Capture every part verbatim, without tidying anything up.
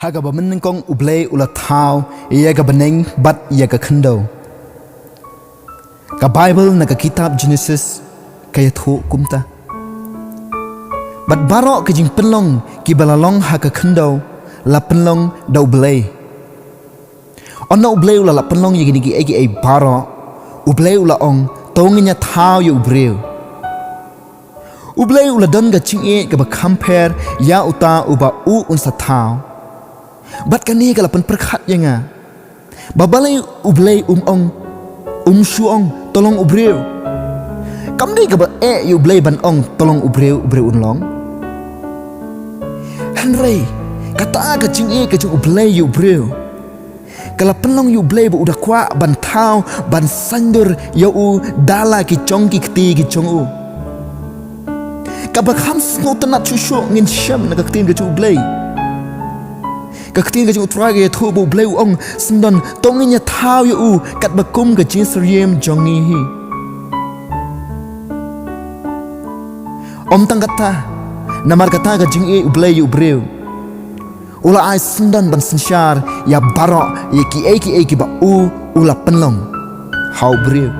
Ha kaba mynnyngkong U Blei u la thaw ïa ka bneng bad ïa ka khyndew. Ka Baibl na ka kitab Jenesis ka ïathuh kumta. Bad baroh ki jingpynlong kiba la long ha ka khyndew la pynlong da U Blei. Ynda U Blei u la lah pynlong ïa kine kiei kiei baroh, U Blei u la ong, to ngin ïa thaw ïa u briew. U Blei u la don ka jingïeit kaba kham pher ïa uta uba u un sa thaw. Bad kane ka la pynpyrkhat ïa nga ba balei U Blei um ong, um shu ong, to long u briew. Kam dei kaba eh ïa U Blei ban ong, to long u briew, u briew un long. Hynrei kata ka jingïeit ka jong U Blei ïa u briew ka la pynlong ïa U Blei ba u da kwah ban thaw, ban saiñdur ïa u da la ki jong ki kti ki jong u. Kaba kham sngewtynnat shuh shuh ngin shem na ka ktien ka jong U Blei. Ka ktien ka jong U Trai ka ïathuh ba U Blei u ong, syndon, to ngin ïa thaw ïa u katba kum ka jingsyriem jong ngi hi. Ym tang kata, namar kata ka jingïeit U Blei ïa u briew, u la ai syndon ban synshar ïa baroh ïa kiei kiei kiba u, u la pynlong ha u briew.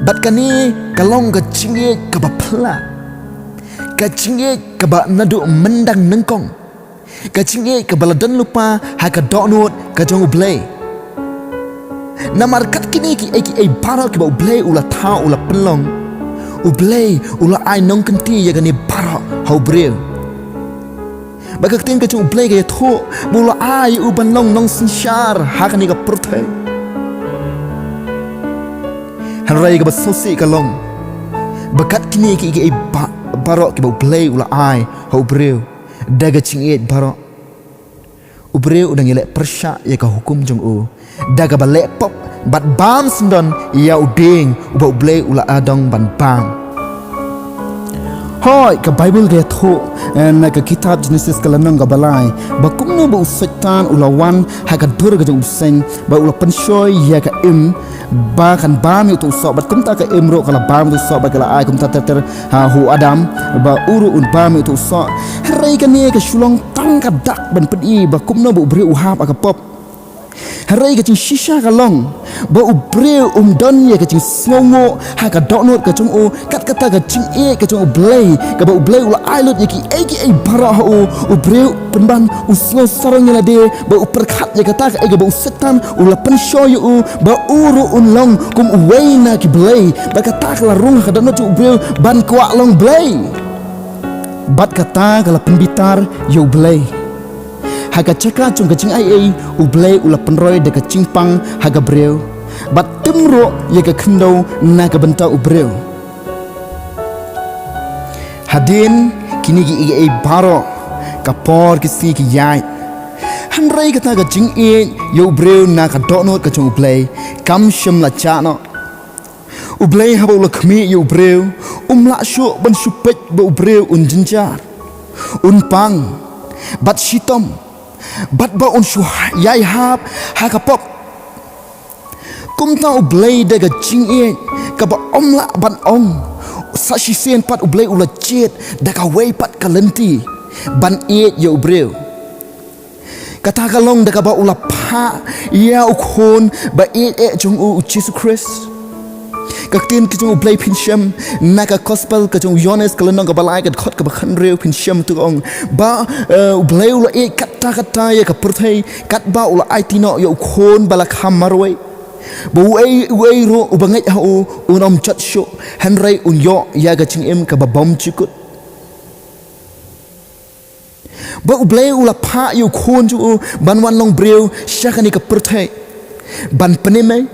Bad kane ka long ka jingïeit kaba phylla, ka jingïeit kaba naduh myndang nyngkong, ka jingïeit kaba la don lypa ha ka dohnud ka jong U Blei. Namar kat kine kiei kiei baroh kiba U Blei u la thaw, u la pynlong, U Blei u la ai nongkynti ïa kane baroh ha u briew. Bad ka ktien ka jong U Blei ka ïathuh ba u la ai ïa u ban long nongsynshar ha kane ka pyrthei. Hynrei kaba sngewsih ka long ba kat kine kiei kiei ba, baroh kiba U Blei u la ai ha u briew da ka jingïeit baroh, u briew u dang ïaleh pyrshah ïa ka hukum jong u da kaba leh pop bad bam syndon ïa u dieng uba U Blei u la adong ban bam. Hooid, ka Baibl ka ïathuh, eh, na ka kitab Jenesis ka lynnong kaba lai, ba kumno ba u Soitan u la wan ha ka dur ka jong u bseiñ, ba u la pynshoi ïa ka im, ba kan bam ïa uto u soh, bad kumta ka im ruh ka la bam ïa uto u soh, bad ka la ai kumta ter ter ha u Adam, ba u ruh un bam ïa uto u soh. Hynrei kane ka shu long tang ka dak ban pyni ba kumno ba u briew u hap ha ka pop. Hynrei ka jingshisha ka long ba u briew um don ïa ka jingsngewnguh ha ka dohnud ka jong u, kat kata ka jingïeit ka jong U Blei, kaba U Blei u la ai lut ïa kiei kiei baroh ha u. U briew pynban u sngew sarong ïa lade, ba u pyrkhat ïa kata kaei kaba u Soitan u la pynshoi ïa u, ba u ruh un long kum uwei na ki blei. Bad kata ka la rung ha ka dohnud jong u briew ban kwah long blei. Bad kata ka la pynbitar ïa U Blei. Ha ka jaka jong ka jingaiei, U Blei u la pynroi da ka jingpang ha ka briew, bad tim ruh ïa ka khyndew na ka bynta u briew. Hadien kine kiei kiei baroh, ka por ki sngi ki ïaid, hynrei kata ka jingïeit ïa u briew na ka dohnud ka jong U Blei kam shym la jah noh. U Blei haba u la khmih ïa u briew, um lah shuh ban shu peit ba u briew un jynjar, un pang, bad shitom, bad ba un shu ha-, ïai hap ha ka pop. Kumta U Blei da ka jingïeit kaba ym lah ban ong, sa shisien pat U Blei u la jied da kawei pat ka lynti ban ïeit ïa u briew. Kata ka long da kaba u la phah ïa u Khun ba ïeit eh jong u, U Jisu Khrist. Ka ktien ka jong U Blei phin shem na ka Gospel ka jong u Ïoannis ka lynnong kaba lai ka dkhot kaba khathynriew, phin shem uto ka ong ba, eh, U Blei u la ïeit katta katta ïa ka pyrthei, katba u la aiti noh ïa u Khun ba la kham marwei, ba uei uei ruh uba ngeit ha u un ym jot shuh, hynrei un ïoh ïa ka jingim kaba bymjukut. Ba U Blei u la phah ïa u Khun jong u ban wan long briew sha kane ka pyrthei, ban pynim ei,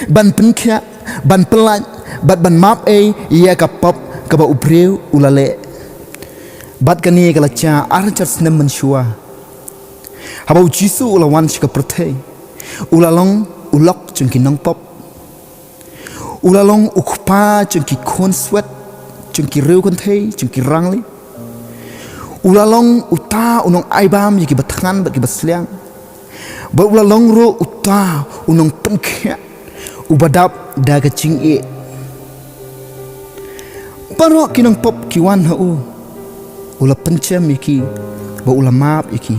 ban pynkhiah, ban pyllait, bad ban map ei ïa ka pop kaba u briew u la leh. Bad kane ka la jia ar hajar snem mynshuwa, haba U Jisu u la wan sha ka pyrthei, u la long u lok jong ki nongpop. U la long u kpa jong ki khun swet, jong ki riewkynthei, jong ki rangli. U la long uta u nongaibam ïa kiba thngan bad kiba sliang. Bad u la long ruh uta u nongpynkhiah uba dap da ka jingïeit. Baroh ki nongpop ki wan ha u. U la pynchem ïa ki, bad u la map ïa ki.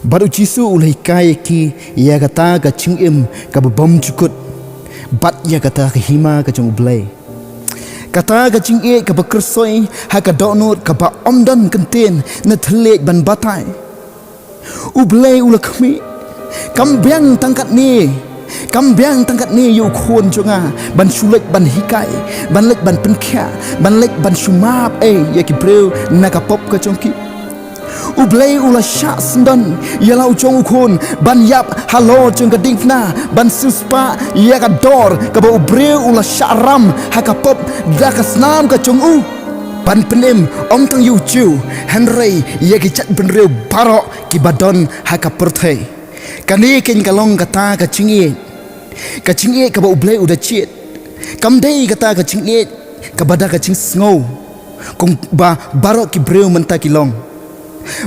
Bad u Jisu u la hikai ïa ki ïa kata ka jingim kaba bymjukut, bad ïa kata ka hima ka jong U Blei. Kata ka jingïeit kaba kyrsoi ha ka dohnud kaba ym don kyntien ne thylliej ban batai. U Blei u la khmih, kam biang tang katne, kam biang tang katne ïa u khun jong nga ban shu leit ban hikai, ban leit ban pynkhiah, ban leit ban shu map ei ïa ki briew na ka pop ka jong ki. U Blei u la shah sngewdon ïa la u jong u khun ban ïap halor jong ka diengphna, ban siewspah ïa ka dor kaba u briew u la shah ram ha ka pop da ka snam ka jong u, ban pynim ym tang ïa u Jiw, hynrei ïa ki jaitbynriew baroh kiba don ha ka pyrthei. Kane keiñ ka long kata ka jingïeit, ka jingïeit kaba U Blei u da jied. Kam dei kata ka jingïeit kaba da ka jingsngew, kumba baroh ki briew mynta ki long.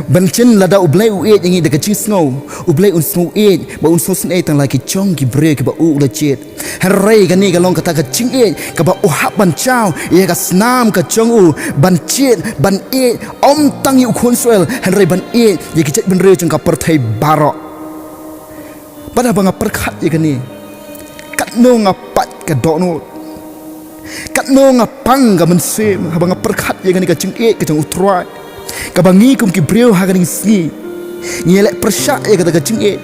Ban shen lada U Blei u ïeit ïa ngi da ka jingsngew, U Blei un sngew ïeit bad un sngew sngewsynei tang la ki jong ki briew kiba u la jied. Hynrei kane ka long kata ka jingïeit kaba u hap ban jaw ïa ka snam ka jong u, ban jied, ban ïeit ym tang ïa u khun Israel, hynrei ban ïeit ïa ki jaitbynriew jong ka pyrthei baroh. Bad haba nga pyrkhat ïa kane, katno nga pait ka dohnud, katno nga pang ka mynsiem haba nga pyrkhat ïa kane ka jingïeit ka jong U Trai, kaba ngi kum ki briew ha kane ka sngi ngi leh pyrshah ïa kata ka jingïeit.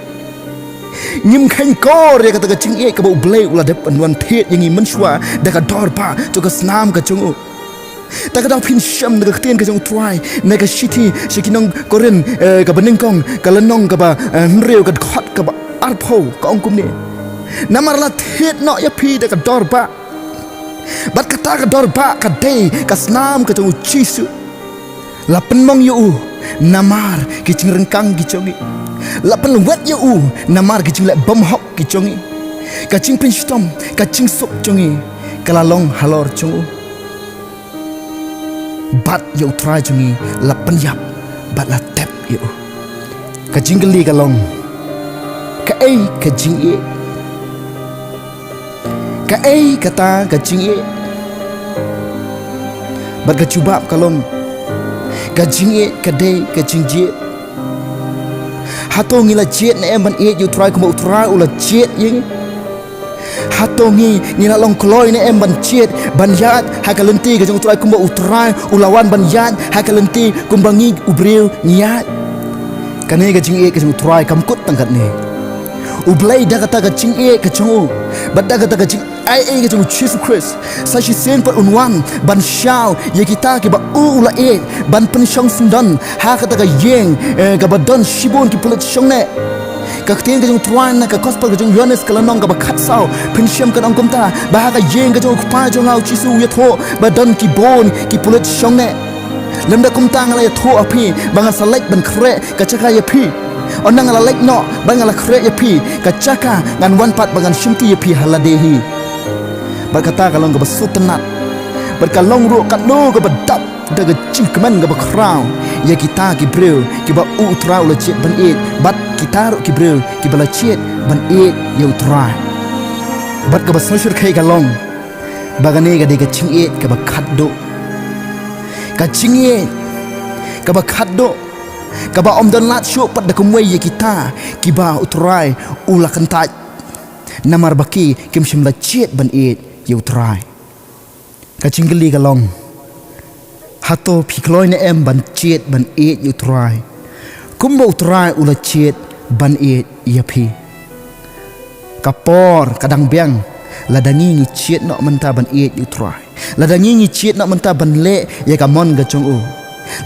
Ngim kheiñ kor ïa kata ka jingïeit kaba U Blei u la dep ban wan thied ïa ngi mynshuwa da ka dor ba jong ka snam ka jong u. Ta ka daw phin shem da ka ktien ka jong U Trai na ka shithi sha ki nong Korinth, eh, kaba nyngkong, ka lynnong kaba, eh, hynriew, ka dkhot kaba arphew, ka ong kumne: Namar la thied noh ïa phi da ka dor ba. Bad kata ka dor ba ka dei ka snam ka jong U Jisu. La pynmong ïa u namar ki jingryngkang ki jong ngi. La pynwet ïa u namar ki jingleh bymhok ki jong ngi. Ka jingpynshitom, ka jingsuk jong ngi ka la long halor jong u. Bad ïa U Trai jong ngi la pynïap bad la tep ïa u. Ka jingkylli ka long, kaei ka jingïeit? Kaei kata ka jingïeit? Bad ka jubab ka long, ka jingïeit ka dei ka jingjied. Hato ngi la jied ne em ban ïeit ïa U Trai kumba U Trai u la jied ïa ngi? Hato ngi, ngi la long kloi ne em ban jied, ban ïaid ha ka lynti ka jong U Trai kumba U Trai u la wan ban ïaid ha ka lynti, kumba ngi u briew ngi ïaid? Kane ka jingïeit ka jong U Trai kam kut tang katne. U Blei da kata ka jingïeit ka jong u, bad da kata ka jingaiei ka jong U Jisu Khrist, sa shisien pat un wan ban shaw ïa kita kiba u u la ïeit, ban pynshong syndon ha kata ka ïing, eh, kaba don shibun ki pulit shongneh. Ka ktien ka jong U Trai na ka Gospel ka jong u Ïoannis ka lynnong kaba khatsaw, phin shem kan ong kumta, ba ha ka ïing ka jong U Kpa jong nga U Jisu u ïathuh ba don ki bun ki pulit shongneh. Lymda kumta nga la ïathuh ha phi ba nga sa leit ban khreh ka jaka ïa phi. Ynda nga la leit noh bad nga la khreh ïa phi ka jaka, ngan wan pat bad ngan shimti ïa phi ha lade hi. Bad kata ka long kaba sngewtynnat, bad ka long ruh katno kaba dap da ka jingkmen kaba khraw ïa kita ki briew kiba u Trai u la jied ban ïeit, bad kita ruh ki briew kiba la jied ban ïeit ïa U Trai. Bad kaba sngewsyrkhei ka long ba kane ka dei ka jingïeit kaba khatduh. Ka jingïeit kaba khatduh, kaba ym don lad shuh pat da kumwei ïa kita kiba U Trai u la kyntait, namar ba ki kim shym la jied ban ïeit ïa U Trai. Ka jingkylli ka long, hato phi kloi ne em ban jied ban ïeit ïa U Trai kumba U Trai u la jied ban ïeit ïa phi? Ka por ka dang biang, lada ngi ngi jied noh mynta ban ïeit ïa U Trai, lada ngi ngi jied noh mynta ban leh ïa ka mon ka jong u,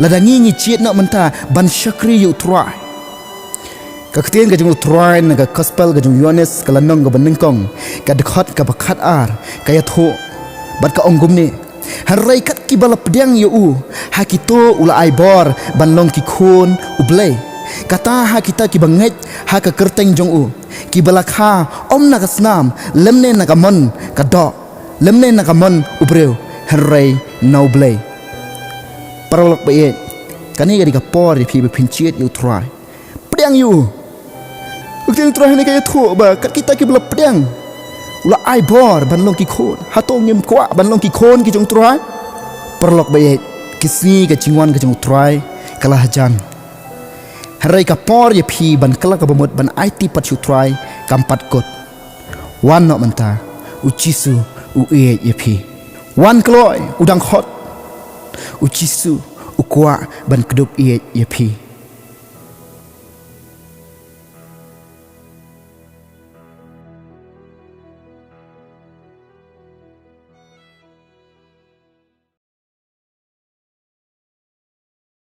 lada ngi ngi jied noh mynta ban shakri ïa U Trai. Ka ktien ka jong U Trai na ka Gospel ka jong u Ïoannis ka lynnong kaba nyngkong, ka dkhot kaba khatar, ka ïathuh bad ka ong kumne: Hynrei kat kiba la pdiang ïa u, ha kito u la ai bor ban long ki khun U Blei, kata ha kita kiba ngeit ha ka kyrteng jong u, kiba la kha ym na ka snam lymne na ka mon ka doh, lymne na ka mon u briew, hynrei na U Blei. Paralok ba ïeit, kane ka dei ka por ïa phi ba phin jied ïa U Trai. Pdiang ïa u. Ka ktien U Trai hangne ka ïathuh ba kat kita kiba la pdiang, u la ai bor ban long ki khun. Hato ngim kwah ban long ki khun ki jong U Trai? Paralok ba ïeit, Sngi ka jingwan ka jong U Trai ka la hajan. Hynrei ka por ïa phi ban kylla ka bamut ban aiti pat sha U Trai kam pat kut. Wan noh mynta, U Jisu u ïeit ïa phi. Wan kloi, u dang hot. U Jisu u kwah ban kdup ïeit ïa phi.